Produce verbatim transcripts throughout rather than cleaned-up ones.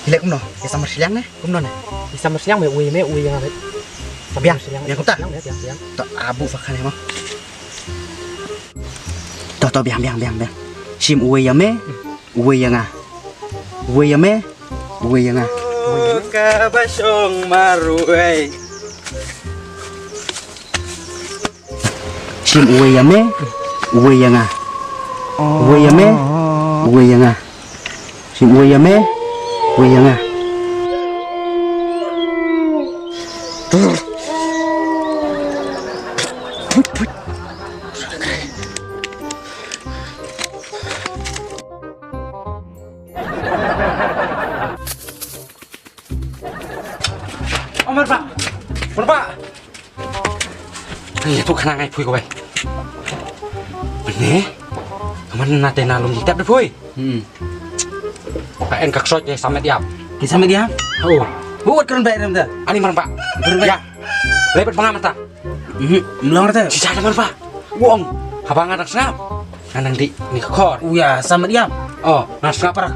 Ki leh kumno? Ki samar shiliang ne? Kumno ne? Ki samar shiliang me, uwei me, uwei ïa nga me. Biang, biang kumta. Biang, biang, biang. To abu fakan mo. To, to, biang, biang, biang, biang. Shim uwei ïa me, uwei ïa nga. Uwei ïa me, uwei ïa nga. Ka ba shong marwei. Shim uwei ïa me, uwei ïa nga. Uwei ïa me, uwei ïa nga. Shim uwei ïa me, uwei ïa nga. Oh, marpa. Marpa. Ai, tu khana ngai phui ko bai. Bene. Kaman na te na lum jitap de phui. Hmm. Ka en ka ksoi ke samet yap. Ki samet yap? Oh. Buat keren baik rem ta. Ani marpa. Keren baik. Ya. Lebat banga mata. Mhm. Melong rata. Sisa ta marpa. Wong. Haba nga dang sngap. Nga nang di ni ka khor. Uya, samet yap. Oh, nga sngap para.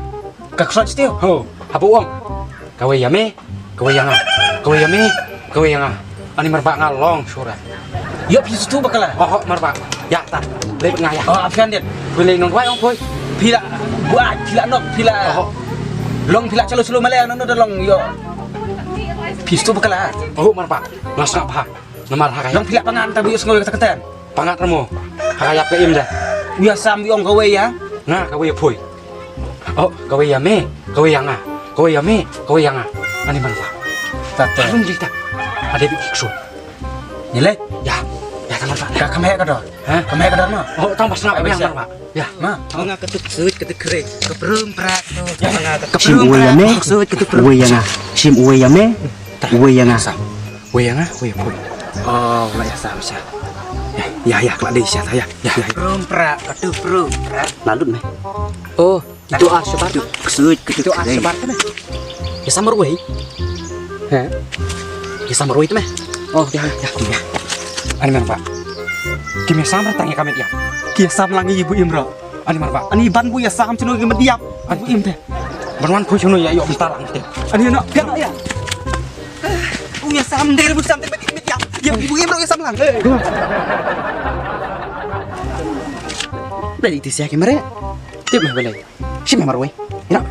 Ka ksoi stiu. Ho. Haba wong. Kawei ïa me. Kawei ïa nga. Kawei ïa me. Kawei ïa nga. Ani marpa nga long sura. Yo phi stu bakala. Oh, marpa. Ya ta. Lep nga ya. Oh, afian dit. Phi le nong wai ong poi. Phi la buat, phi la nok, phi la. Oh. Long phi la chalo chalo male no no long yo. Phi stu bakala. Oh, marpa. Nga sngap ha. Namar ha ka. Long phi la pangan ta bu yo sngo ka katan. Pangat ramo. Ha ka yap ka im da. Uya sam yong kawei ya. Nga kawei phui. Oh, kawei ya me, kawei ya nga. Kawei ya me, kawei ya nga. Ani man ba. Tata. Alung jita. Ada bi kiksu. Nyelek. Ya. Ya, tamar ba. Ka kamai ka dor. Ha? Kamai ka dor ma. Oh, tang ba sngap ya, tamar ba. Ya. Ma. Nga ka tuk suit ka tuk kre. Ka prum prak tu. Ya. Nga ka. Shim uwei ya me. Suit ka tuk prum. Uwei ya nga. Shim uwei ya me. Uwei ya nga. Uwei ya nga, uwei ya phui. Oh, la ya sa sa. Ya, ya, ya, kla dei sa ya. Ya, ya. Prum pra, katu prum pra. Lalut me. Oh, itu ah sebar. Itu suit, itu ah sebar tu me. Ya samar uwei. He. Ya samar uwei tu me. Oh, ya, ya, ya. Ani man ba. Ki me samar tang ya kamit ya. Ki sam lang ibu imro. Ani marba. Ani ban bu ya sam chunu ki mediap. Ani bu im te. Ban wan phu chunu ya yo bentar lang te. Ani na ya ya. Bu ya sam der bu sam te mediap. Ya bu im ya sam lang. Dari ti sia ki mere. Tip meh belai. Si meh marwei. Ina.